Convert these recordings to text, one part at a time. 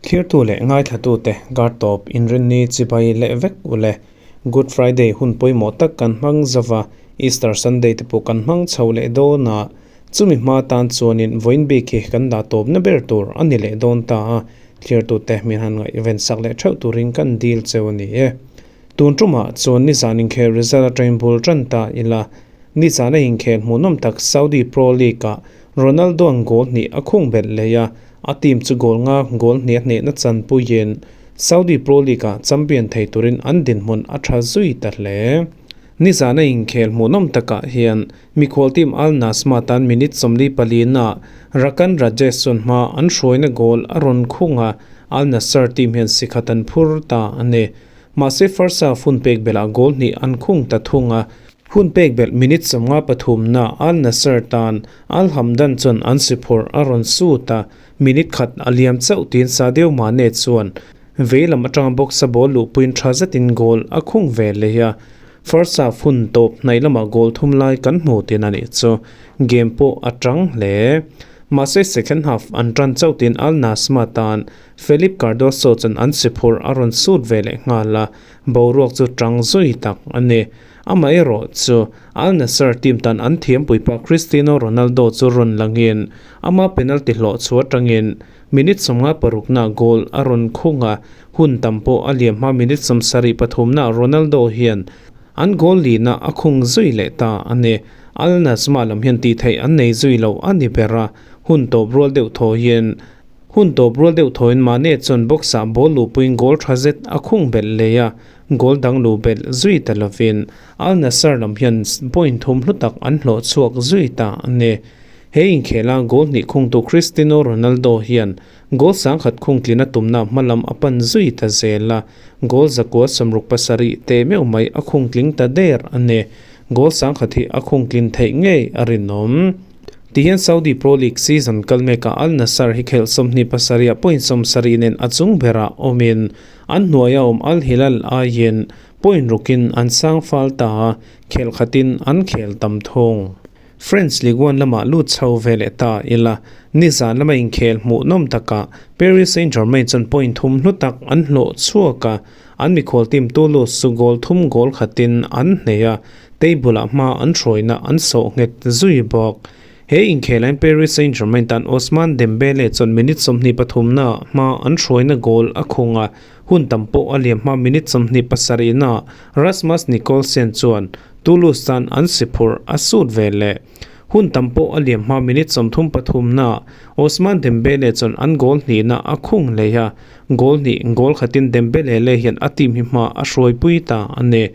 Thlirtu leh ngaithlatute Gartawp inrinni chibai leh vek u le. Good Friday hun pawimawh tak kan hmang zova, Easter Sunday te pawh kan hmang chho leh dawn a, chumi hma tan chuanin vawiin bik hi kan dah tawpna ber tur a ni leh dawn ta a, thlirtute min han ngaihven sak leh theuh turin kan dil cheu a ni e. Tun tumah chuan nizan inkhel result atangin bul tan ta ila, nizan a inkhel hmuhnawm tak Saudi Pro League-ah Ronaldo-a'n goal hnih a khung belh leh a, a team chu goal nga goal hnih a hnehna chanpuiin Saudi Pro League-ah champion thei turin an dinhmun a tha zui ta hle. Nizan a inkhel hmuhnawm takah hian mikhual team Al Nasma tan minute 44-ah Rakan Rajesh chuan hma an hruaina goal a rawn khung a, Al Nassr team hian sikhat an phur ta a ni. Mahse first half hun pek belhah goal hnih an khung ta thung a, hun pek belh minute 53 na Al Nassr tan Al Hamdan chuan an si phawrh a rawn sut a, minute khat a liam chauh tiin Sadio Mane chuan veilam atanga box a ball luhpuiin tha zetin goal a khung ve leh a, first half hun tawp hnaih lamah goal thum lai kan hmu tin a nih chu game pawh a tang hle. Mahse second half an tan chauh tiin Al Nasma tan Felipe Cardoso chuan an siphurh a rawn sut ve leh nghal a, boruak chu tang zui tak a ni. Amaherawh chu Al Nassr team tan an thiampuipa Cristiano Ronaldo chu rawn langin ama penalty hlawh chu atangin minute 56 na goal a rawn khung a, hun tam pawh a liam hma minute 73 na Ronaldo hian an goal lina a khung zui leh ta a ni. Al Najma lam hian tih theih an nei zui lo a ni ber a, hun tawp rual deuh thaw hian Hun tawp rual deuh thawin Mane chuan box-ah ball luhpuiin goal tha zet a khung belh leh a, goal dang luh belh zui ta lovin Al Nassr lam hian point thum hlu tak an hlawh chhuak zui ta a ni. He inkhela goal hnih khungtu Cristiano Ronaldo hian goal sangkhat khung tlina tumna hmalam a pan zui ta zel a, goal 167 teh meuh mai a khung tling ta der a ni. Goal sangkhat hi a khung tlin theih ngei a rinawm. Tihian Saudi Pro League season kal mekah Al Nassr hi khelh 27 ah point 70 nen a chung berah awmin an hnuaia awm Al Hilal aiin point rukin an sang fal ta a, khelh khatin an khel tam thung. French Ligue 1 lamah lut chho ve leh ta ila, nizan lama inkhel hmuhnawm takah Paris Saint-Germain chuan point thum hlu tak an hlawh chhuak a, an mikhual team Toulouse chu goal thum goal khatin an hneh a, Table-ah hma an hruaina an sawh nghet zui bawk. He inkhelain Paris Saint-Germain tan Ousmane Dembele chuan minute 23 na hma an hruaina goal a khung a, hun tam pawh a liam hma minute 27 na Rasmus Nicholsen chuan Toulouse tan an si phurh a sut ve leh. Hun tam pawh a liam hma minute 33 na Ousmane Dembele chuan an goal hnihna a khung leh a, goal hnih goal khatin Dembele leh hian a team hi hma a hruaipui ta a ni.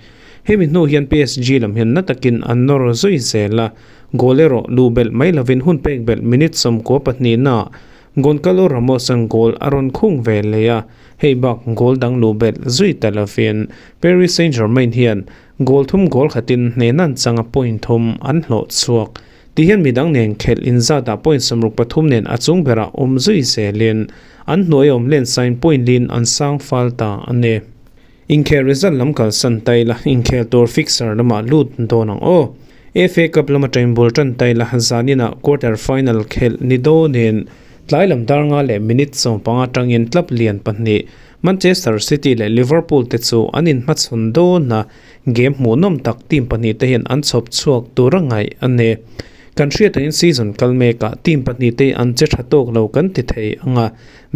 Hemi hnu hian PSG lam hian na takin an nawr zui zel a, goal erawh luh belh mai lovin hun pek belh minute 92 na Goncalo Ramos-a'n goal a rawn khung ve leh a, hei bak goal dang luh belh zui ta lovin Paris Saint-Germain hian goal thum goal khatin hnehna an changa point thum an hlawh chhuak. Tihian midang nen khelh inzatah point 63 nen a chung berah awm zui zelin an hnuai awm len sain point lin an sang fal ta a ni. Inkhel result lam kalsan ta ila, inkhel tur fixture lamah lut dawn ang aw. FA Cup lama train bul tan ta ila, zaninah quarter final khelh ni dawnin tlai lam dar nga leh minute 15 tangin club lian pahnih Manchester City leh Liverpool te chu an inhmachhawn dawn a, game hmuhnawm tak team pahnih te hian an chhawp chhuak tur a ngaih a ni. Kan hriat angin season kal mekah team pahnih te an che tha tawk lo kan ti thei ang a,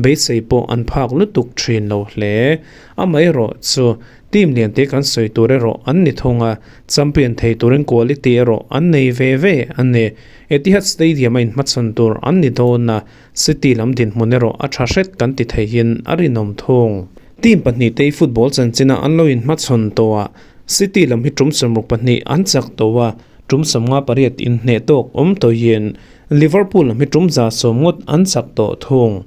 beisei pawh an phak lutuk thin lo hle. Amaherawh chu team lian te kan sawi tur erawh an ni thung a, champion thei turin quality erawh an nei ve ve a ni. Etihad Stadium a inhmachhawn tur an ni dawn a, City lam dinhmun erawh a tha hret kan ti theihin a rinawm thung. Team pahnih te football chanchina an lo inhmachhawn tawh a, City lam hi tum 62 an chak tawh a, tum 58 inhneh tawk awm tawhin Liverpool lam hi tum 110 ngawt an chak tawh thung.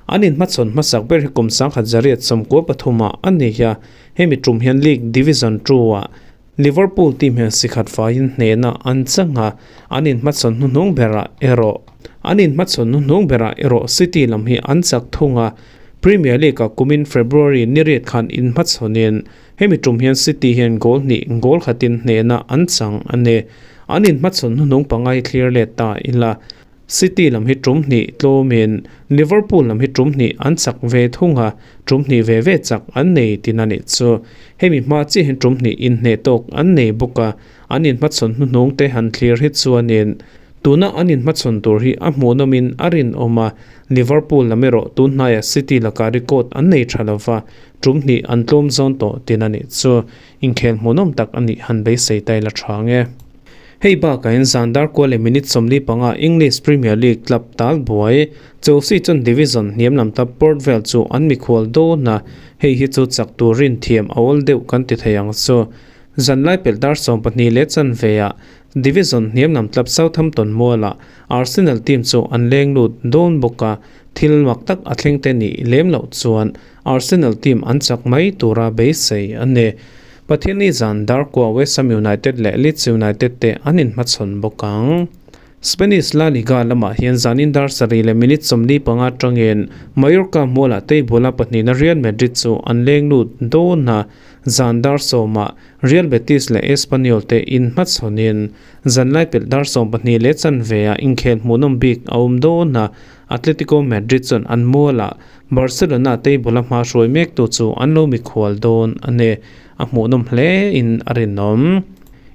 An inhmachhawn hmasak ber hi kum 1993 ah a ni a, hemi tum hian League Division 2 ah Liverpool team hian sikhat faiin hnehna an chang a, an inhmachhawn hnuhnung berah erawh an inhmachhawn hnuhnung berah erawh City lam hi an chak thung a, Premier League ah kumin February ni riat khan inhmachhawnin hemi tum hian City hian goal hnih goal khatin hnehna an chang a ni. An inhmachhawn hnuhnung pangai thlir let ta ila. City lam hi tum hnih tlawmin Liverpool lam hi tum hnih an chak ve thung a, tum hnih ve ve chak an nei tin a nih chu. Hemi hma chiah hian tum hnih inhneh tawk an nei bawk a, an inhmachhawn hnuhnung te han thlir hi chuanin tuna an inhmachhawn tur hi a hmuhnawmin a rinawm a, Liverpool lam erawh tunhnaiah City lakah record an nei tha lova, tum hnih an tlawm zawn tawh tin a nih chu. Inkhel hmuhnawm tak a nih han beisei ta ila tha ang e. Hei bakah hian zan dar kual leh minute 45 English Premier League club tal buai Chelsea chuan division hniam lam ta Port Vale chu an mikhual dawn a, hei hi chu chak tur rinthiam a awl deuh kan ti thei ang chu. Zanlai pelh dar 12 leh chanve ah division hniam lam club Southampton mualah Arsenal team chu an leng lut dawn bawk a, thil mak tak a thleng te nih lem loh chuan Arsenal team an chak mai tura beisei a ni. Pathianni zan darkua West Ham United leh Leeds United te an inhmachhawn bawk ang. Spanish La Liga lamah hian zanin dar sarih leh minute 45 atangin Mallorca mualah table-a pahnihna Real Madrid chu an leng lut dawn a, zan dar sawmah Real Betis leh Espanyol te inhmachhawnin zanlai pelh dar 12 leh chanve-ah inkhel hmuhnawm bik a awm dawn a, Atletico Madrid chuan an mualah Barcelona table-a hma hruai mektu chu an lo mikhual dawn a ni. A hmuhnawm hle in a rinawm.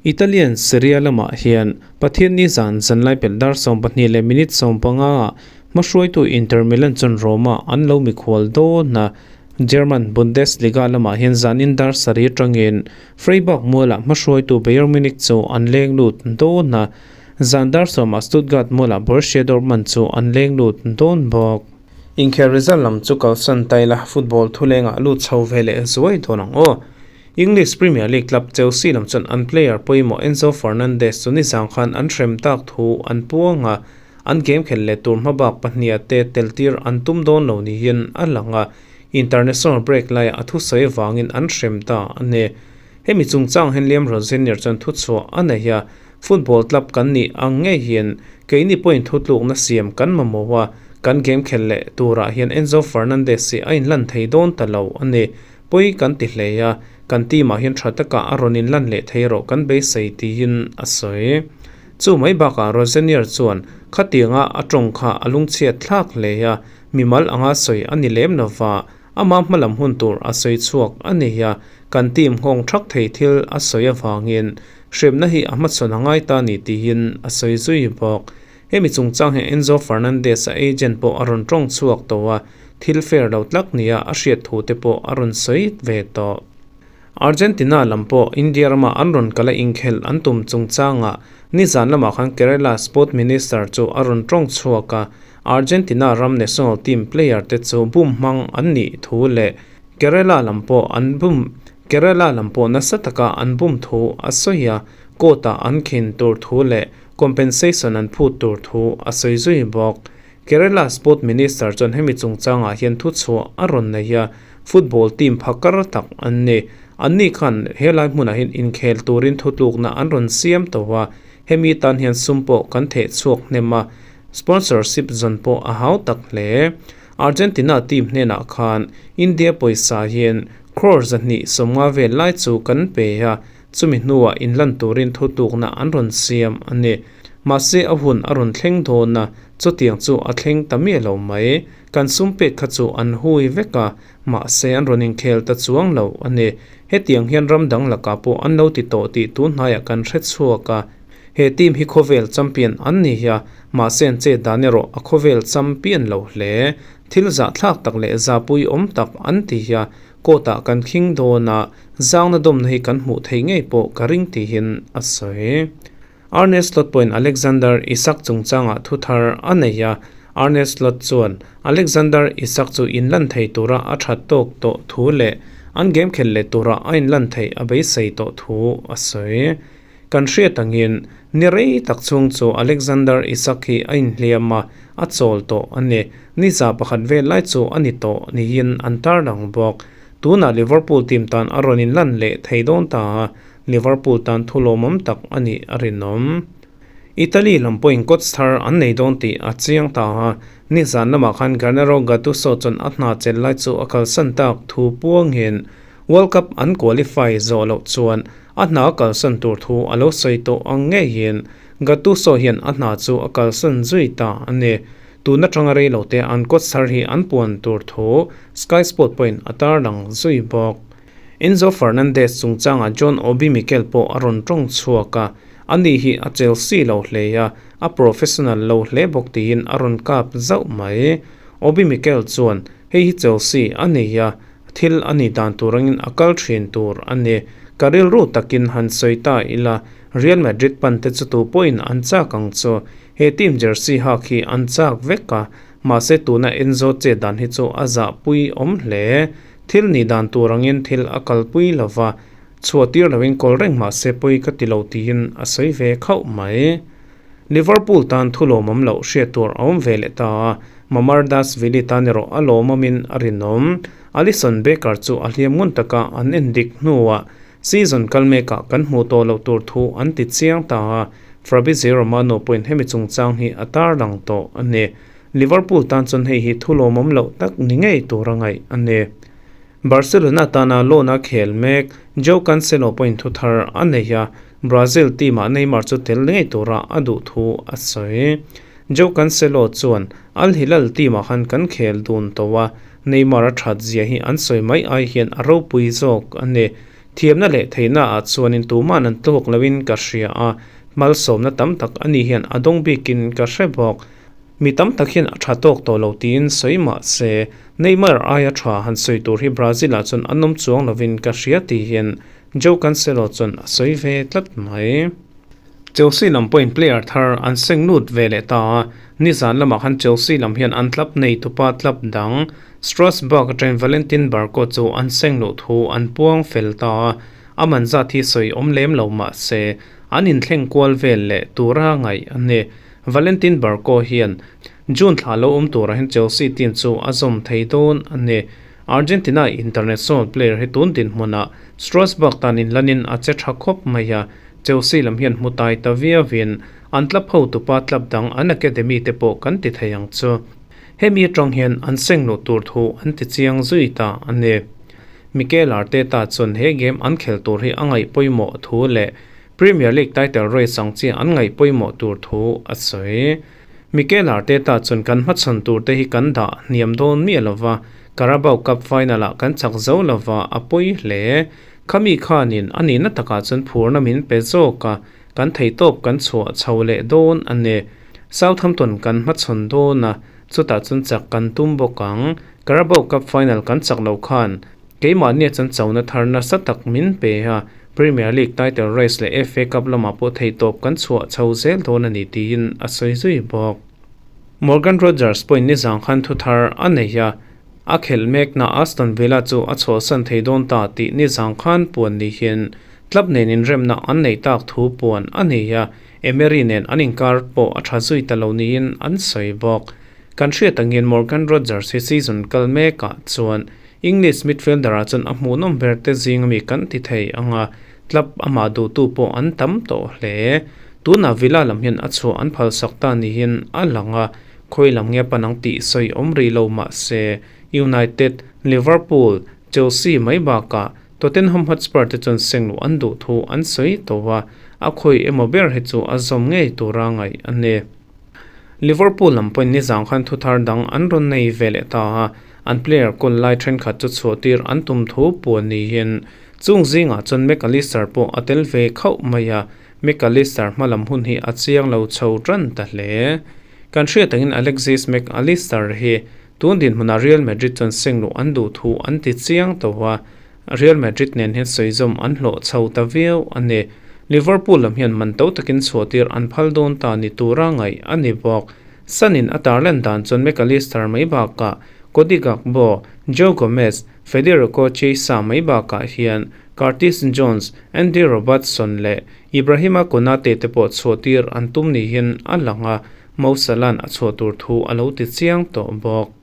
Italian Serie A lamah hian Pathianni zan zanlai pelh dar 12 leh minute 15 ah hmahruaitu Inter Milan chuan Roma an lo mikhual dawn a. German Bundesliga lamah hian zanin dar sarih atangin Freiburg mualah hmahruaitu Bayern Munich chu an leng lut dawn a. Zan dar sawmah Stuttgart mualah Borussia Dortmund chu an leng lut dawn bawk. Inkhel result lam chu kalsan ta ila, football thulengah lut chho ve leh zuai dawn ang aw. English Premier League club Chelsea lam chuan an player pawimawh Enzo Fernandez chu nizang khan an hrem tak thu an puang a, an game khelh leh tur hmabak pahniha te tel tir an tum dawn lo niin a lang a, international break laiah a thusawi avangin an hrem ta a ni. Hemi chungchang hian Liam Rosenior chuan thuchhuah a nei a, Football club kan nih ang ngei hian keini pawhin thutlukna siam kan mamawh a, kan game khelh leh turah hian Enzo Fernandez hi a inlan thei dawn ta lo a ni. Pawi kan ti hle a, kan team ah hian tha taka a rawn inlan leh thei erawh kan beisei tiin a sawi. Chu mai bakah Rosenior chuan khatianga a tawng kha a lungchhiat thlak hle a, mimal anga sawi a ni lem lova, Amah hmalam hun tur a sawi chhuak a ni a, kan team nghawng thak thei thil a sawi avangin hremna hi a hmachhawn a ngai ta ni tiin a sawi zui bawk. Hemi chungchang hi Enzo Fernandez-a agent pawh a rawn tawng chhuak tawh a, thil fair lo tlak nia a hriat thu te pawh a rawn sawi ve tawh. Argentina lam pawh India rama an rawn kal a inkhelh an tum chungchangah nizan lamah khan Kerala Sport Minister chu a rawn tawng chhuak a, Argentina ram national team player te chu bum hmang an nih thu leh Kerala lam pawh an bum Kerala lam pawh nasa taka an bum thu a sawi a, court ah an khin tur thu leh compensation an phut tur thu a sawi zui bawk. Kerala Sport Minister chuan hemi chungchangah hian thuchhuah a rawn nei a, football team phakar tak an ni. Anni khan helai hmunah hian inkhel turin thutlukna an rawn siam tawh a, hemi tan hian sum pawh kan theh chhuak hnem a, Sponsorship zawn pawh a hau tak hle. Argentina team hnenah khan India pawisa hian crore 250 vel lai chu kan pe a, chumi hnuah inlan turin thutlukna an rawn siam a ni. Mahse a hun a rawn thleng dawn a, chutiang chu a thleng ta miah lo mai. Kan sum pek kha chu an hui vek a, mahse an rawn inkhel ta chuang lo a ni. Hetiang hian ram dang lakah pawh an lo ti tawh tih tunhnaiah kan hre chhuak a. He team hi khawvel champion an ni a, mahse an chet dan erawh a khawvel champion lo hle. Thil zahthlak tak leh zapui awm tak an ti a, court ah kan khing dawn a, zangna dawmna hi kan hmuh thei ngei pawh ka ring tihin a sawi. Arne Slot pawhin Alexander Isak chungchangah thu thar a nei a, Arne Slot chuan Alexander Isak chu inlan thei tura a that tawk tawh thu leh an game khelh leh tura a inlan theih a beisei tawh thu a sawi. Kan hriat angin, ni rei tak chhung chu Alexander Isak hi a inhliam a, a chawl tawh a ni. Ni 100 vel lai chu a ni tawh niin an tarlang bawk. Tunah Liverpool team tan a rawn inlan leh thei dawn ta a, Liverpool tan thu lawmawm tak a nih a rinawm. Italy lam pawhin coach thar an nei dawn tih a chiang ta a, nizan lamah khan Gennaro Gattuso chuan a hna chelh lai chu a kalsan tak thu puangin World Cup an qualify zawh loh chuan. A hna a kalsan tur thu a lo sawi tawh ang ngeiin Gattuso hian a hna chu a kalsan zui ta a ni. Tun atanga rei lo te an coach thar hi an puan tur thu Sky Sport pawhin a tarlang zui bawk. Enzo Fernandez chungchangah John Obi Mikel pawh a rawn tawng chhuak a, ani hi a Chelsea lo hle a, a professional lo hle bawk tiin a rawn kap zauh mai. Obi Mikel chuan, Hei hi Chelsea a nei a, thil a nih dan tur angin a kal thin tur a ni. Ka rilru takin han sawi ta ila, Real Madrid pan te chu tu pawhin an chak ang chu. He team jersey hak hi an chak vek a, mahse tuna Enzo chet dan hi chu a zahpui awm hle. Thil nih dan tur angin thil a kalpui lo va, chhuah tir loin kawl reng mahse pawi ka ti lo tiin a sawi ve khauh mai. Liverpool tan thu lawmawm loh hriat tur a awm ve leh ta a, Mamardashvili tan erawh a lawmawmin a rinawm. Alisson Becker chu a hliam ngun taka an en dik hnuah season kal mekah kan hmuh tawh loh tur thu an ti chiang ta a, Fabrizio Romano pawhin hemi chungchang hi a tarlang tawh a ni. Liverpool tan chuan hei hi thu lawmawm loh tak ni ngei tur a ngaih a ni. Barcelona tana loan a khel mek Joao Cancelo pawhin thu thar a nei a, Brazil team-ah Neymar chu tel ngei tura a duh thu a sawi. Joao Cancelo chuan, Al Hilal team-ah khan kan khel dun tawh a, Neymar a that zia hi an sawi mai ai hian a ropui zawk a ni. Thiamna leh theihna ah chuanin tuman an tlawk loin ka hria a, malsawmna tam tak ani hian a dawng bikin ka hre bawk. Mi tam tak hian a tha tawk tawh lo tiin sawi mah se, Neymar aia tha han sawi tur hi Brazil ah chuan an awm chuang lovin ka hria tihin Joao Cancelo chuan a sawi ve tlat mai. Chelsea lam pawhin player thar an seng lut ve leh ta a, nizan lamah khan Chelsea lam hian an club nei tupa club dang Strasbourg atangin Valentin Barco chu an seng luh thu an puang fel ta a, a man zat hi sawi awm lem lo mah se an inthleng kual vel leh tura ngaih a ni. Valentin Barco hian June thla lo awm turah hian Chelsea team chu a zawm thei dawn a ni. Argentina international player hi tun dinhmunah Strasbourg tan inlanin a che tha khawp mai a, Chelsea lam hian hmu tai ta viauin an club hotupa club dang an academy te pawh kan ti thei ang chu. Hemi atang hian an seng luh tur thu an ti chiang zui ta a ni. Mikel Arteta chuan he game an khel tur hi a ngaih pawimawh thu leh Premier League title race ang chi an ngaih pawimawh tur thu a sawi. Mikel Arteta chuan kan hmachhawn tur te hi kan dah hniam dawn miah lova, Carabao Cup final ah kan chak zo lova a pawi hle. Khami khanin a nihna takah chuan phurna min pe zawk a, kan theihtawp kan chhuah chho leh dawn a ni. Southampton kan hmachhawn dawn a, chutah chuan chak kan tum bawk ang. Carabao Cup final kan chak loh khan Keimahnia chuan chona thar nasa tak min pe a, Premier League title race leh FA Cup lamah pawh theihtawp kan chhuah chho zel dawn a ni tiin a sawi zui bawk. Morgan Rogers pawhin nizang khan thu thar a nei a, a khelh mekna Aston Villa chu a chhuahsan thei dawn ta tih nizang khan puan ni hian club nen inremna an nei tak thu puan a nei a, Emery nen an inkar pawh a tha zui ta lo niin an sawi bawk. Kan hriat angin Morgan Rogers hi season kal mekah chuan English midfielder ah chuan a hmuhnawm ber te zing ami kan ti thei ang a, club amah duhtu pawh an tam tawh hle. Tunah Villa lam hian a chhuah an phalsak ta niin a lang a, khawi lam nge pan ang tih sawi awm rih lo mah se United, Liverpool, Chelsea mai bakah Tottenham Hotspur te chuan seng luh an duh thu an sawi tawh a, a khawi emaw ber hi chu a zawm ngei tura ngaih a ni. Liverpool lam pawhin nizang khan thuthar dang an rawn nei ve leh ta a, an player kawl lai thenkhat chu chhuahtir an tum thu puan niin chung zingah chuan Mac Allister pawh a tel ve khauh mai a, Mac Allister hma lam hun hi a chiang lo chho tan ta hle. Kan hriat angin Alexis Mac Allister hi tun dinhmunah Real Madrid chuan seng luh an duh thu an ti chiang tawh a, Real Madrid nen hian sawizawm an hlawh chho ta viau a ni. Liverpool lam hian man to takin chhuahtir an phal dawn ta ni tura ngaih a ni bawk. Sun-in a tarlan dan chuan Mac Allister mai bakah Cody Gakpo, Joe Gomez, Federico Chiesa mai bakah hian Curtis Jones, Andy Robertson leh Ibrahima Konate te pawh chhuahtir an tum niin a lang a, Mo Salah-a'n a chhuah tur thu a lo ti chiang tawh bawk.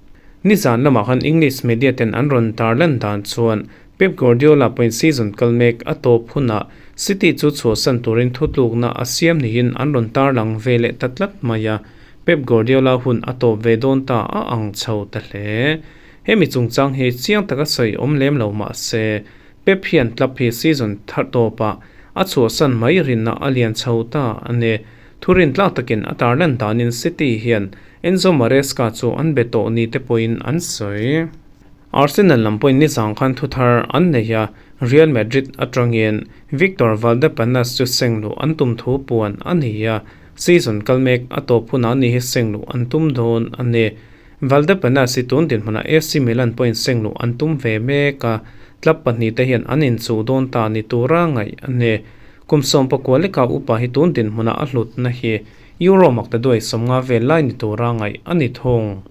Nizan lamah khan English media ten an rawn tarlan dan chuan Pep Guardiola pawhin season kal mek a tawp hunah City chu chhuahsan turin thutlukna a siam niin an rawn tarlang ve leh ta tlat mai a, Pep Guardiola hun a tawp ve dawn ta a ang chho ta hle. Hemi chungchang hi chiang taka sawi awm lem lo mah se, Pep hian club hi season thar tawpah a chhuahsan mai rinna a lian chho ta a ni. Thurin tlak takin a tarlan danin City hian Enzo Maresca chu an be tawh ni te pawhin an sawi. Arsenal lam pawhin nizang khan thuthar an nei a, Real Madrid atangin Victor Valdepanas chu seng luh an tum thu puan a ni a, season kal mek a tawp hunah ni hi seng luh an tum dawn a ni. Valdepanas hi tun dinhmunah AC Milan pawhin seng luh an tum ve mek a, club pahnihte hian an inchuh dawn ta ni tura ngaih a ni. Kum 19 leka upa hi tun dinhmunah a hlutna hi Euro makta duai 50 vel lai ni tura ngaih a ni thung.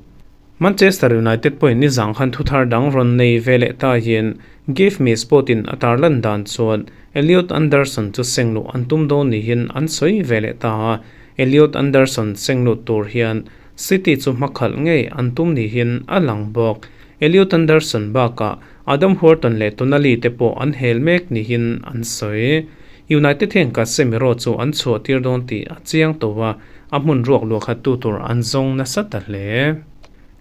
Manchester United pawhin nizang khan thuthar dang rawn nei ve leh ta hian Give Me Sport in a tarlan dan chuan Elliot Anderson chu seng luh an tum dawn niin an sawi ve leh ta a, Elliot Anderson seng lut tur hian City chu hmakhalh ngei an tum niin a lang bawk. Elliot Anderson bakah Adam Wharton leh Tonali te pawh an hel mek niin an sawi. United hian Casemiro chu an chhuah tir dawn tih a chiang tawh a, a hmun ruak luahkhattu tur an zawng nasa ta hle.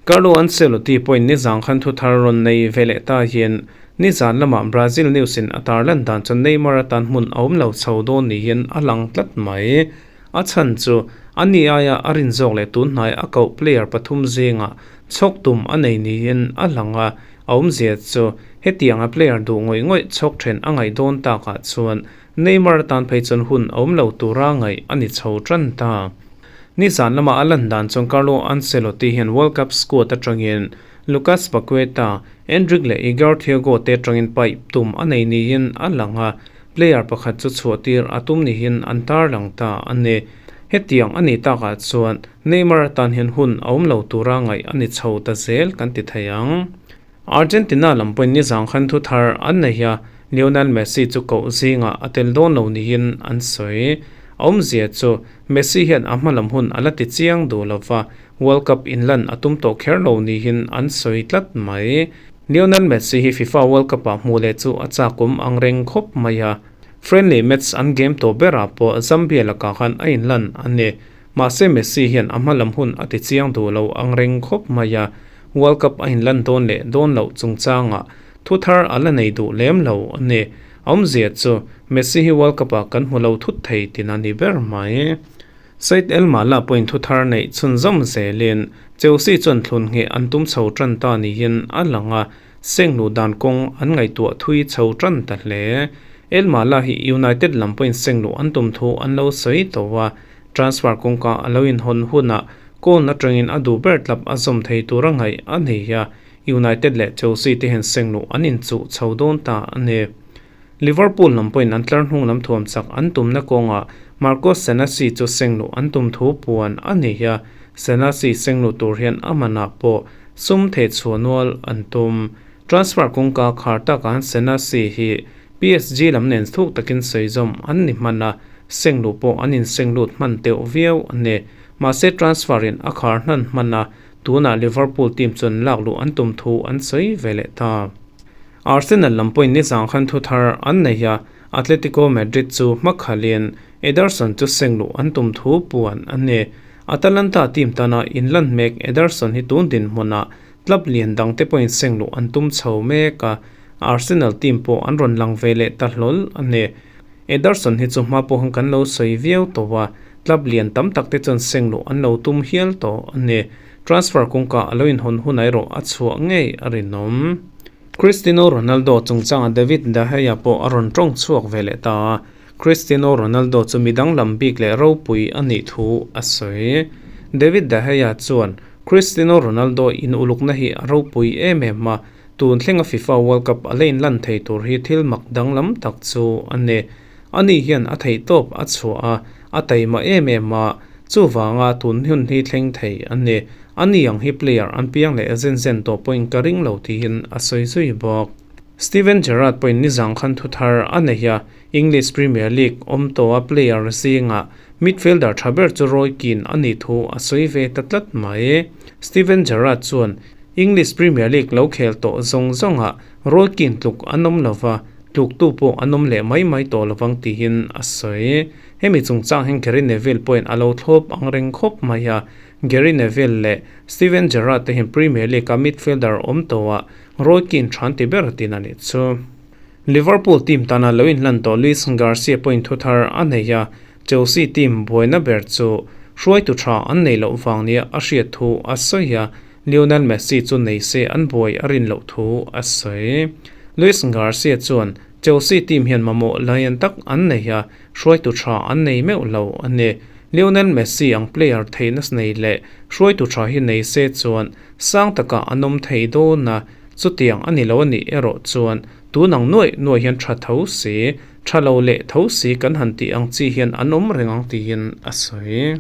Carlo Ancelotti pawhin nizang khan thuthar rawn nei ve leh ta hian nizan lamah Brazil news in a tarlan dan chuan Neymar atan hmun a awm lo chho dawn niin a lang tlat mai. A chhan chu ani aia a rin zawk leh tun hnai a koh player pathum zingah chhawk tum a nei niin a lang a, a awmzia chu hetianga player duh ngawih ngawih chhawk then a ngaih dawn takah chuan Neymar atan phei chuan hun a awm lo tura ngaih a ni chho tan ta. Nizan lama a lan dan chuan Carlo Ancelotti hian World Cup squad atangin Lucas Paqueta, Endrick leh Igor Thiago te atangin paih tum a nei niin a lang a, player pakhat chu chhuah tir a tum niin an tarlang ta a ni. Hetiang a nih takah chuan Neymar atan hian hun a awm lo tura ngaih a ni chho ta zel kan ti thei ang. Argentina lam pawhin nizang khan thu thar an nei a, Lionel Messi chu koh zingah a tel dawn lo niin an sawi. A awmzia chu Messi hian a hma lam hun a la ti chiang duh lo va, World Cup inlan a tum tawh kher lo niin an sawi tlat mai. Lionel Messi hi FIFA World Cup-ah hmuh leh chu a chak awm ang reng khawp mai a, friendly match an game tawh berah pawh Zambia lakah khan a inlan a ni. Mahse Messi hian a hma lam hun a ti chiang duh lo ang reng khawp mai a, World Cup a inlan dawn leh dawn loh chungchangah thu thar a la nei duh lem lo a ni. A awmzia chu Messi hi World Cup-ah kan hmu lo thut thei tin a ni ber mai. Said El Mala pawhin thu thar neih chhunzawm zelin Chelsea chuan thlun ngheh an tum chho tan ta niin a lang a, seng luh dan kawng an ngaihtuah thui chho tan ta hle. El Mala hi United lam pawhin seng luh an tum thu an lo sawi tawh a, Transfer kawngka a lo inhawn hunah goal atangin a duh ber tlap a zawm thei tur a ngaih a nei a, United leh Chelsea te hian sengluh an inchuh chho dawn ta a ni. Liverpool lam pawhin an tlar hnung lam thuam chak an tumna kawngah Marcos Senesi chu sengluh an tum thu puan a nei a, Senesi sengluh tur hian a manah pawh sum theh chhuah nual an tum. Transfer kawngka khar takah Senesi hi PSG lam nen thuk takin sawi zawm an ni hman a, seng luh pawh an inseng lut hman teuh viau a ni. Mahse transfer in a khar hnan hman a, tunah Liverpool team chuan lak luh an tum thu an sawi ve leh ta. Arsenal lam pawhin nizang khan thu thar an nei a, Atletico Madrid chu hmakhalin Ederson chu seng luh an tum thu puan a ni. Atalanta team tana inlan mek Ederson hi tun dinhmunah Club lian dangte pawhin seng luh an tum chho mek a, Arsenal team pawh an rawn lang ve leh ta hlawl a ni. Ederson hi chu hma pawhin kan lo sawi viau tawh a, club lian tam tak te chuan seng luh an lo tum hial tawh a ni. Transfer kawngka a lo inhawn hunah erawh a chhuah ngei a rinawm. Cristiano Ronaldo chungchangah David De Gea pawh a rawn tawng chhuak ve leh ta a, Cristiano Ronaldo chu midang lam bik leh ropui a nih thu a sawi. David De Gea chuan Cristiano Ronaldo in ulukna hi a ropui em em a, tun thlenga FIFA World Cup a la inlan thei tur hi thil mak danglam tak chu a ni. Ani hian a theihtawp a chhuah a, a taima em em a, chuvanga tun hun hi thleng thei a ni. Ani ang hi player an piang leh zen zen tawh pawhin ka ring lo tiin a sawi zui bawk. Steven Gerrard pawhin nizang khan thu thar a nei a, English Premier League awm tawha player zingah midfielder tha ber chu Roy Keane a nih thu a sawi ve ta tlat mai. Steven Gerrard chuan English Premier League lo khel tawh zawng zawngah Roy Keane tluk an awm lova, tluktu pawh an awm leh mai mai tawh lovang tiin a sawi. Hemi chungchang hian Gary Neville pawhin a lo thlawp ang reng khawp mai a, Gary Neville leh Steven Gerrard te hian Premier League-a midfielder awm tawhah Roy Keane than ti ber tin a nih chu. Liverpool team tana lo inhlan tawh Luis Garcia pawhin thuthar a nei a, Chelsea team buaina ber chu hruaitu tha an nei loh vang nia a hriat thu a sawi a, Lionel Messi chu nei se an buai a rin loh thu a sawi. Luis Garcia chuan Chelsea team hian mamawh lian tak an nei a, hruaitu tha an nei meuh lo a ni. Lionel Messi ang player theihna nei leh hruaitu tha hi nei se chuan sang takah an awm thei dawn a, chutiang a ni lo a nih erawh chuan tun ang nuaih nuaih hian tha tho si, tha lo leh tho si kan han tih ang chi hian an awm reng ang tiin a sawi.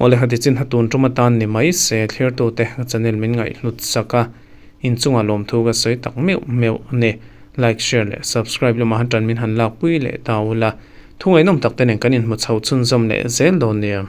Awle hati chin ha tun tum atan ni mai se thlir tute ka channel min ngaih hlut sak a, inchungah lawmthu ka sawi tak meuh meuh a ni. Like, share leh subscribe lamah han tan min han lakpui leh ta ula. Thungaihnawm tak te nen kan inhmu chho chhunzawm leh zel dawn nia.